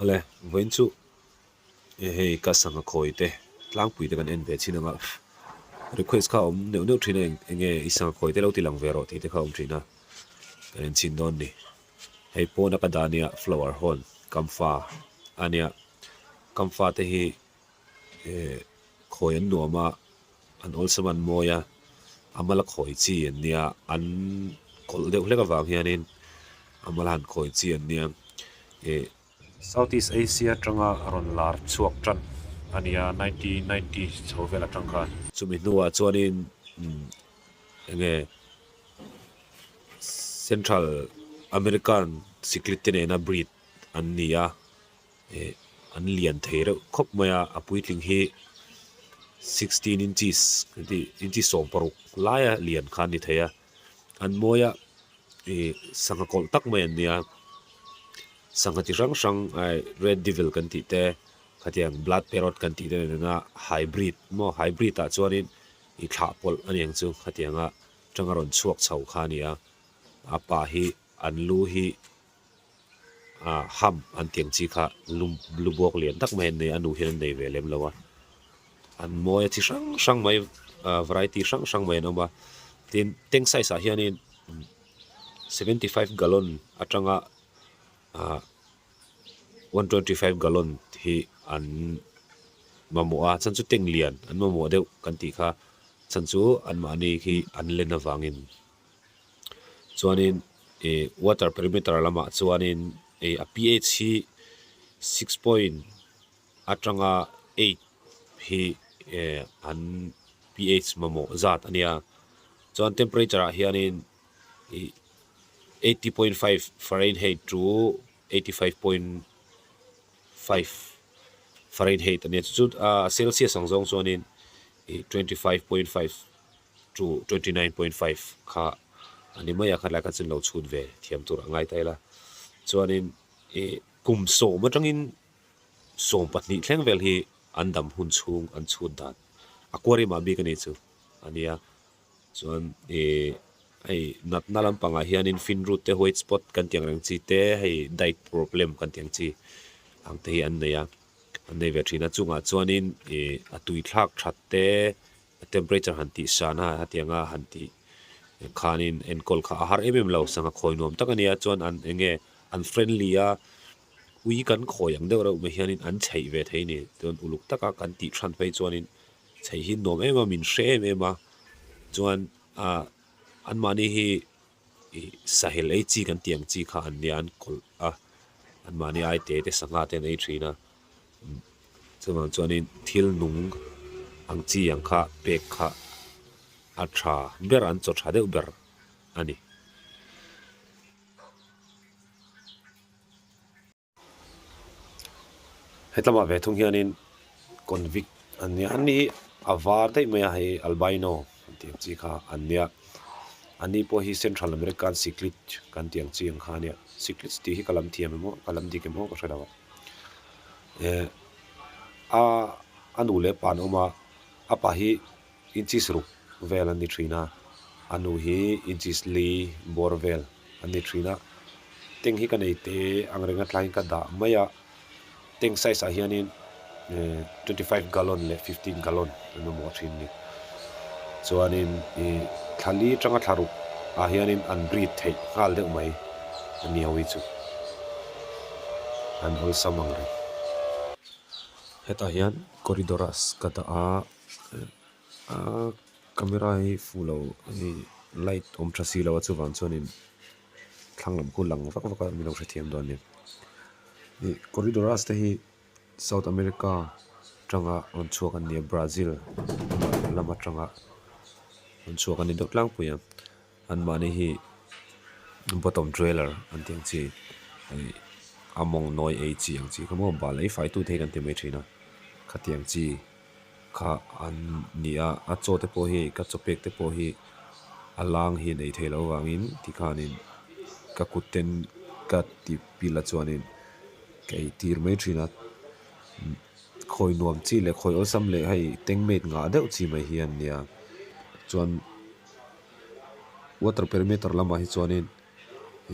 Awle, vawiin chu hei ka sangha khawi te tlangpui te kan en ve chin anga request kha a awm neuh neuh thin a eng nge i sangha khawi te lo ti lang ve rawh tih te kha a awm thin a, kan en chhin dawn ni. Hei pawna ka dah nia flower hawn kamfa a nia, kamfa te hi khawi an nuam a, an awlsam an mawi a, a mala khawi chi an nia, an kawlh deuh hlek avang hianin a mala han khawi chi an nia. Ih South East Asia atanga rawn lar chhuak tan a nia 1990 chho vel atang khan. Chumi hnuah chuanin eng nge Central American cichlid te nena breed an ni a. eh an lian thei reuh khawp mai a a puitling hi 16 inches kan tih inches 16 laia lian kha an ni thei a an mawi a ih sangha kawlh tak mai an nia sangha chi hrang hrang ai red devil kan tih te khatiang blood parrot kan tih te nen anga hybrid maw hybrid ah chuanin ih thlah pawlh a ni ang chu khatianga tanga rawn chhuak chho kha a ni a a pa hi an lu hi. ah ham an tih ang chi kha lum lu buak lian tak mai an nei a a nu hian an nei ve lem lo a an mawi a chi hrang hrang mai ah variety hrang hrang mai an awm a tin tank size ah hianin 75 gallon atanga ah 125 gallon hi an mamawh a chhan chu tank lian an mamawh deuh kan tih kha chhan chu anmahni khi an len avangin. Chuanin ih water perimeter lamah chuanin ih a ph hi 6 point atanga 8 hi eh an ph mamawh zat a nia. Chuan temperature ah hianin ih 80.5 Fahrenheit to 85.5 Fahrenheit a nia. Chu chu ah Celsius ang zawng chuanin ih 25.5. to 29.5 kha a ni mai a, khatlai kha chu lo chhut ve thiam tur a ngai ta ila. Chuanin ih kum sawm atangin 12 thleng vel hi an dam hun chhung an chhut dan aquarium ah bik a ni chu a nia. Chuan ih hei natna lampangah hianin fin root te white spot kan tih ang reng chi te hei diet problem kan tih ang chi ang te hi an nei a, an nei ve thin a. Chungah chuanin ih a tui thlak that te. A temperature han tih san a hetianga han tih khanin enkawl kha a har em em lo sangha khawi nuam tak a nia chuan an eng nge an friendly a ui kan khawi ang deuh reuh mai hianin an chheih ve thei a ni chuan uluk taka kan tih than phei chuanin chheih hi nuam em a min hre em em a chuan ah anmahni hi ih sahel ei chi kan tih ang chi kha an nia an kawlh a anmahni ai te te sangha te an ei thin a. Chuvang chuanin thil nung ang chi ang kha pek kha a tha ber an chaw tha deuh ber a ni. Hetlama ve thung hianin convict an nia an ni hi a var daih mai a hei albino an tih ang chi kha an nia an ni pawh hi central american cichlid kan tih ang chi ang kha a nia cichlid tih hi ka lam thiam em aw ka lam dik em aw ka hre lo a. Eh a a nu leh pa an awm a a pa hi inches ruk vel an ni thin a a nu hi inches li bawr vel an ni thin a tank hi ka nei te ang reng atlaiin ka dah mai a tank size ah hianin eh 25 gallon leh 15 gallon an mamawh thin a ni chuanin ih thla li atanga thla ruk ah hianin an breed theih nghal deuh mai a ni ho hi chu an awlsam ang reng. Hetah hian Corydoras ka dah a a camera hi fuh lo hei light awm tha si lo a chuvang chuanin thlang lam khu lang vak vak a min lo hrethiam dawn a ni. Ih Corydoras te hi. South America atanga rawn chhuak an ni a, Brazil lam atanga rawn chhuak an ni deuh tlangpui a, anmahni hi bottom dweller an tih ang chi hei a mawng nawi ei chi ang chi kha maw bal ei fai tu te hi kan ti mai thin a, khatiang chi kha an ni a, a chaw te pawh hi ka chaw pek te pawh hi a lang hi an ei theih loh avangin tikhanin ka kut ten ka ti pil a chuanin. Ka ei tir mai thin a, khawi nuam chi leh khawi awlsam leh hei tank mate ngah deuh chi mai hi an nia chuan water perimeter lamah hi chuanin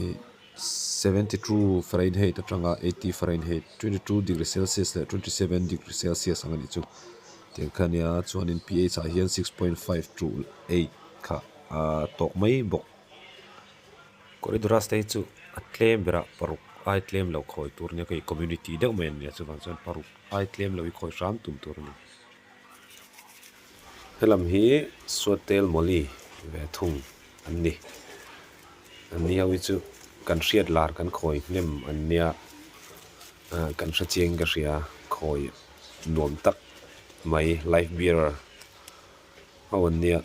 ih. 72 Fahrenheit atanga 80 Fahrenheit 22 degree Celsius leh 27 degree Celsius ang a nih chu tiang kha a nia chuanin ph ah hian 6.5 to 8 kha a tawk mai bawk. Corydoras te hi chu a tlem berah paruk ai tlem lo khawi tur nia kei community deuh mai an nia chuvang chuan paruk ai tlem lo hi khawi hram tum tur a ni. Helam hi Suatel Mawli ve thung an ni. An ni ho hi chu kan hriat lar kan khawi hnem an nia kan hre chiang ka hria khawi nuam tak mai life bearer ho an nia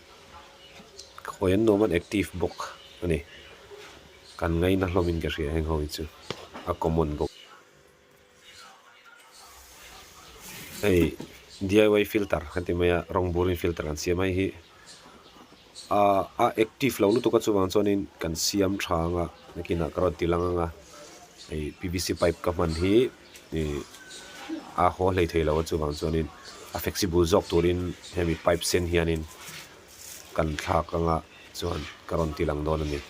khawi an nuam an active bawk a ni kan ngaina hlawmin ka hria heng ho hi chu a common bawk. Hei DIY filter kan ti mai a rawng burin filter an siam a hei hi ahh a active lo lutuk a chuvang chuanin kan siam tha ang a nakinah ka rawn ti lang ang a hei PVC pipe ka hman hi ih a haw hlei thei lo a chuvang chuanin a flexible zawk turin hemi pipe sen hianin kan thlak ang a chuan ka rawn ti lang dawn a ni.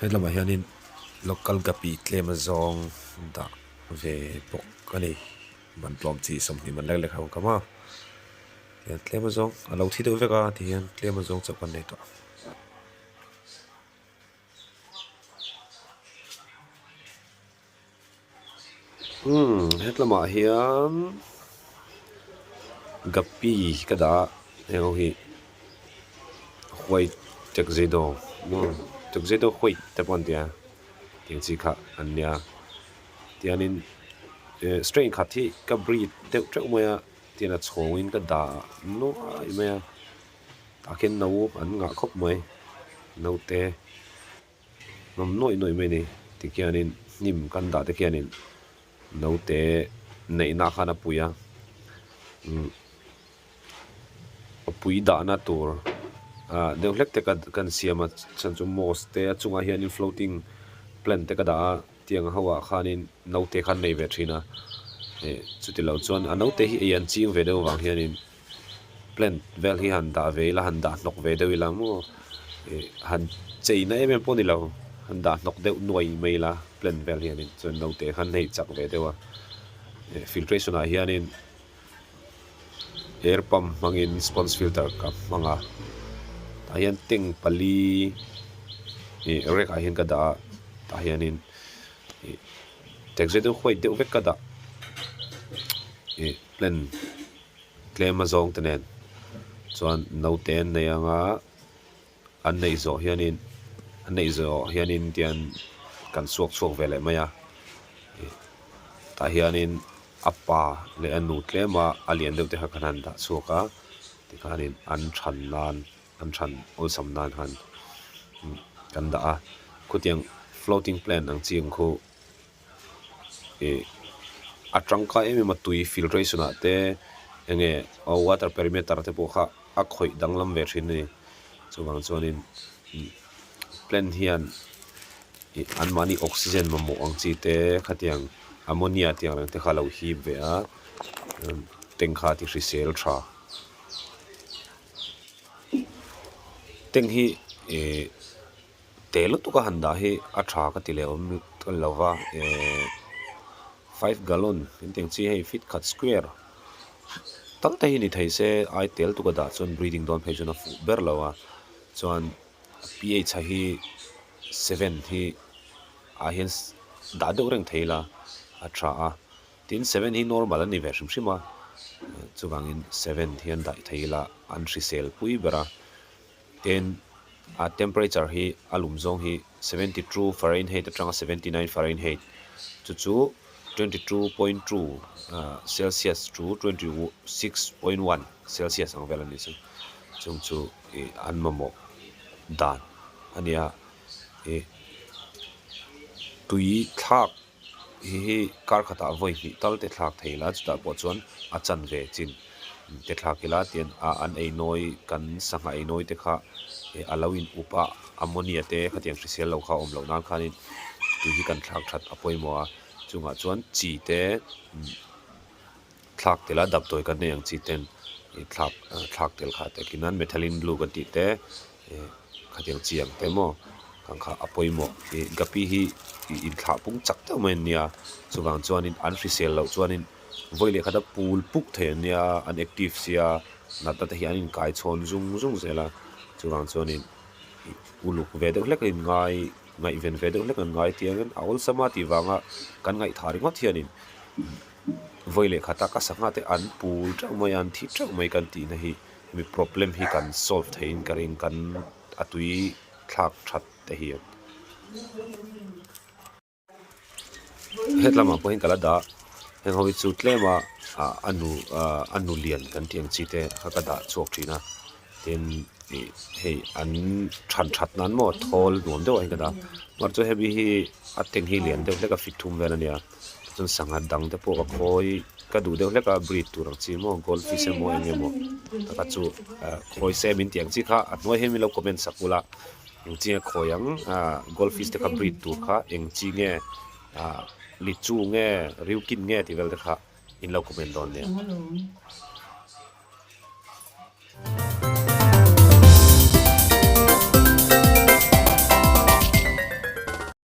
Helamah hianin local guppy tlem azawng dah ve bawk a ni man tlawm chi 20 man lek lek ho ang ka hma tihian tlem azawng a lo thi deuh vek a tihian tlem azawng chauh kan nei tawh. Umm hetlamah hian guppy ka dah a heng ho hi white tuxedo tuxedo white te pawh an ti a tih ang chi kha an nia tianin eh strain khat hi ka breed deuh teuh mai a tian a chhawngin ka dah nuai mai a. Tah khian no an ngah khawp mai naute hnawm nuaih nuaih mai a ni tikhianin hnim kan dah te khianin naute neihna khan a pui a umm a pui dahna tur ah deuh hlek te kan siam a chhan chu moss te a chungah hianin floating plant te ka dah a tiang ho ah khanin naute khan nei ve thin a eh chuti lo chuan a naute hi ei an ching ve deuh avang hianin. Plant vel hi han dah ve ila han dah hnawk ve deuh ila maw ih han chei na em em pawh ni lo han dah hnawk deuh nuai mai ila plant vel hianin chuan naute khan hei chak ve deuh a ih filtration ah hianin air pump hmangin sponge filter ka hmang a tah hian tank pali ih rek ah hian ka dah a tah hianin ih taxi deuh huai deuh vek ka dah ih plant. Tlem a zawng te nen chuan naute an nei ang a, an neih zawh hianin an neih zawh hianin tian kan chhuak chhuak ve leh mai a, tah hianin a pa leh a nu tlem a a lian deuh te kha kan han dah chhuak a tikhanin an than nan an than awlsam nan han kan dah a khutiang floating plant ang chi ang khu. Ih a tangkai em em a tui filtration ah te enge water perimeter te pawh kha a khawih danglam ve thin a ni chuvang chuanin plant hian ih anmahni oxygen mamawh ang chi te khatiang ammonia tih ang reng te kha a lo hip ve a tank kha a ti hrisel tha tank hi ih. Teh lutuk a han dah hi a tha ka ti leh awm lo va ehh five gallon engtiang chi hei feet khat square tal te hi ni thei se ai tel tuk a dah chuan breeding dawn phei chuan a fuh ber lo a chuan ph a hi seven hi ah hian dah deuh reng thei ila a tha a tin seven hi normal a ni ve hrim hrim a chuvangin seven hian daih thei ila an hrisel pui ber a. Tin, a temperature hi a lum zawng hi 72 Fahrenheit atanga 79 Fahrenheit chu chu 22.2 Celsius to 26.1 Celsius ang vel a ni chu. Chung chu ih an mamawh dan a ni a, ih tui thlak hi hi kar khatah vawi hnih tal te thlak thei la chutah pawh chuan a chanve chin te thlak ila tian a an ei nawi kan sangha ei nawi te kha a lo in up a. Ammonia te khatiang hrisel lo kha a awm loh nan khanin tui hi kan thlak that a pawimawh a, chungah chuan chi te thlak tel a damdawi kan nei ang chi ten ih thlak thlak tel kha te khi nan methylene blue kan tih te ih khatiang chi ang te maw ang kha a pawimawh ih guppy hi ih inthlah pung chak deuh mai an nia chuvang chuanin an hrisel loh chuanin vawi leh khat a pul puk thei an nia an active sia natna te hi an inkai chhawn zung zung zel a chuvang chuanin ih uluk ve deuh hlek a inngai ngaihven ve deuh hlek an ngai tiangin a awlsam a tih vanga kan ngaihthah ringawt hianin vawi leh khata ka sangha te an pul teuh mai a an thi teuh mai kan tihna hi hemi problem hi kan solve theiin ka ring kan a tui thlak that te hian. Hetlamah pawhin ka la dah heng ho hi chu tlem a ah a nu ah a nu lian kan tih ang chi te kha ka dah chhuak thin a tin ih hei an than that nan maw thawl nuam deuh ah hian ka dah a mahse chu hemi hi a tank hi lian deuh hlek a fit thum vel a nia chuan sangha dang te pawh ka khawi ka duh deuh hlek a breed tur ang chi maw gold fish emaw eng emaw taka chu ah khawi se min tih ang chi kha a hnuai hian min lo comment sak ula. Eng chi nge khawi ang ah gold fish te kha breed tur kha eng chi nge ah lichu nge riukin nge tih vel te kha in lo comment dawn nia.